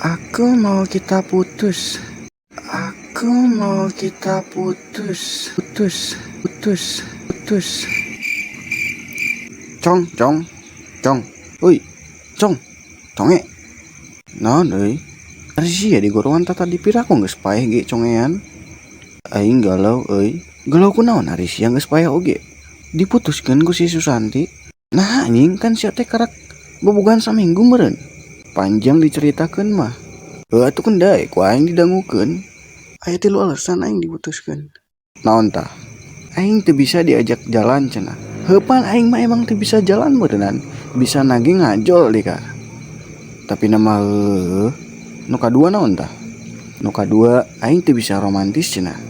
Aku mau kita putus. Aku mau kita putus. Putus, putus, putus. Cong, cong, cong. Oi, cong. Conge. Naon euy? Ari sia digorongan tata dipiraku geus paeh ge congean. Aing galau euy. Galau kunaon, ari sia geus paeh oge? Diputuskeun ku si Susanti. Nah anjing, kan sia teh karak bobogohan saminggu meureun. Panjang diceritakeun mah. Heuh atuh, kendai ku aing didangukeun. Aya tilu alasan aing diputuskeun. Naon tah? Aing teu bisa diajak jalan cenah. Heuh, pan aing mah emang teu bisa jalan meureunnan. Bisa nage ngajol di ka. Tapi nama heueuh. Nu kadua naon tah? Nu kadua, aing teu bisa romantis cenah.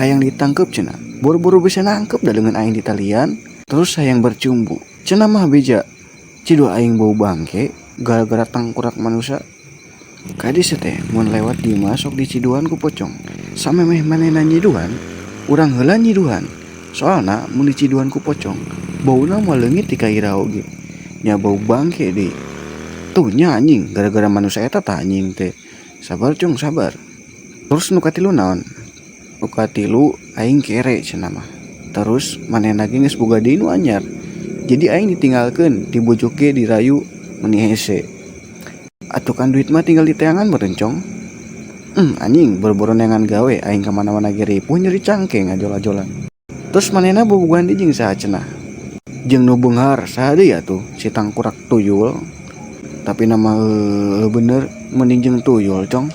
Hayang ditangkep cenah. Boro-boro bisa nangkep, da leungeun aing ditalian. Terus hayang bercumbu. Cenah mah beja. Ciduh aing bau bangke gara-gara tangkurak manusia. Kade teh mun lewat di imah sok diciduhan ku pocong. Samemeh manehna nyiduhan, urang heula nyiduhan. Soalna mun diciduhan ku pocong, bauna moal leungit ti kaira oge. Nya bau bangke deui. Tuh nya anjing, gara-gara manusia eta tah anjing teh. Sabar, Cong, sabar. Terus nu katilu naon? Nu katilu, aing kere cenah mah. Terus manehna ge geus boga deui nu anyar. Jadi aing ditinggalkeun, dibujuk ge, dirayu, meuni hese. Atuh kan duit mah tinggal diteangan meureun, Cong. Anjing, boro-boro neangan gawe, aing ka mana-mana ge ripuh nyeri cangkeng ngajol-ajolan. Terus manehna bobogohan deui jeung saha cenah? Jeung nu beunghar, saha deui atuh, si tangkurak tuyul. Tapi nama heueuh bener mending jeung tuyul, Cong.